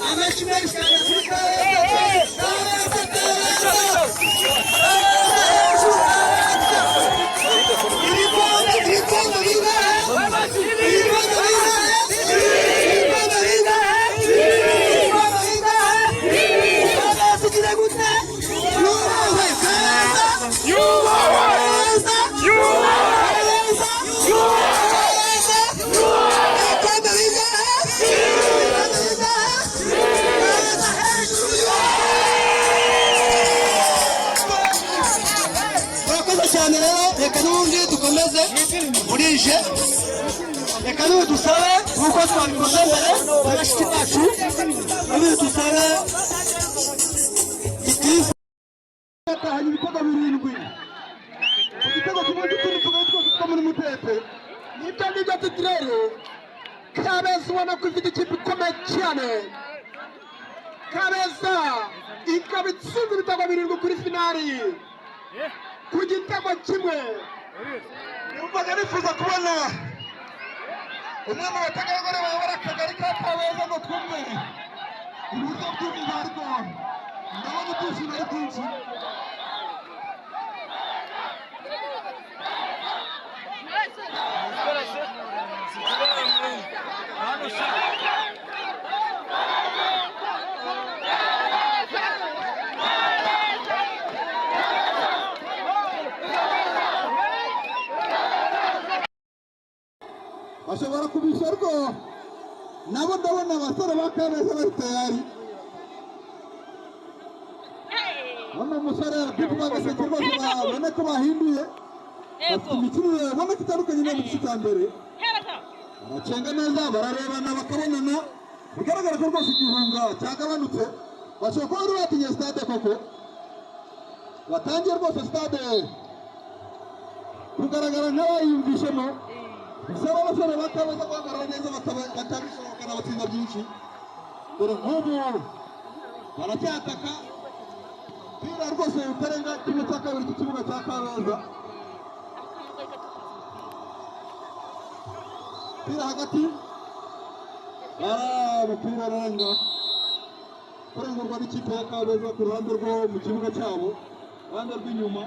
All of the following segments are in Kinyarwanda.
Amashyi menshi cyane kuri Kabeza! Kabeza, Kabeza! Kabeza hejuru, Kabeza! Ibikombe, ibikombe bingahe? Ibikombe bingahe? Ibikombe bingahe? Ibikombe bingahe? Kabeza igira gute? Yubahwe! Kabeza! Kabeza! Kabeza! Kabeza! Ibikombe bingahe? Ibikombe bingahe? Kabeza hejuru! Murakoze cyane rero. Reka n'ubundi dukomeze burije. Reka n'ubu dusabe, nk'uko twabikoze mbere, bashiki bacu, n'ubu dusabe gitifu. Yatahanye ibitego birindwi ku gitego kimwe cy'utundi tugari twose two muri Mutete. Nibyo, nibyo, titirere Kabeza ubona ko ifite ikipe ikomeye cyane. Kabeza ikaba itsinze ibitego birindwi kuri finali ku gitego kimwe. Numvaga nifuza kubona umwe mu bategarugori bayobora akagari ka Kabeza ngo twumve uburyo bw'umva, ariko ndabona ibyishimo ari byinshi. Bashobora kubisha, ariko nabo ndabona abasore ba Kabeza bari tayari. Hano umusore Big Bagaseke rwose, babone ko bahinduye, bafite imikinire ubona ko itandukanye no mu gice cya mbere. Baracenga neza, bararebana, bakabonana. Bigaragara ko rwose igihunga cyagabanutse. Bashobora kuba bari batinye stade koko. Batangiye rwose stade kugaragara nk'abayiyumvishemo. Bisaba abasore ba Kabeza guhagarara neza, bakabisohokana, batsinda byinshi. Dore nk'ubu baracyataka umupira rwose utarenga kimwe cya kabiri cy'ikibuga cya Kabeza. Umupira hagati, umupira urarenga, kurengurwa n'ikipe ya Kabeza ku ruhande rwo mu kibuga cyabo, ruhande rw'inyuma.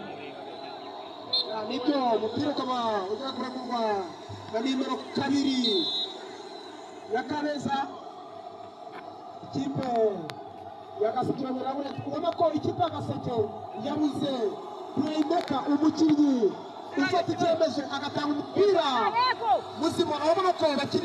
Nibyo, umupira ukaba ujya kuragurwa na nimero 2 ya Kabeza. Ikipe ya Gaseke iraboneka, ubona ko ikipe ya Gaseke yabuze playmaker, umukinnyi ufata icyemezo agatanga umupira muzima. Urabona ko bakina.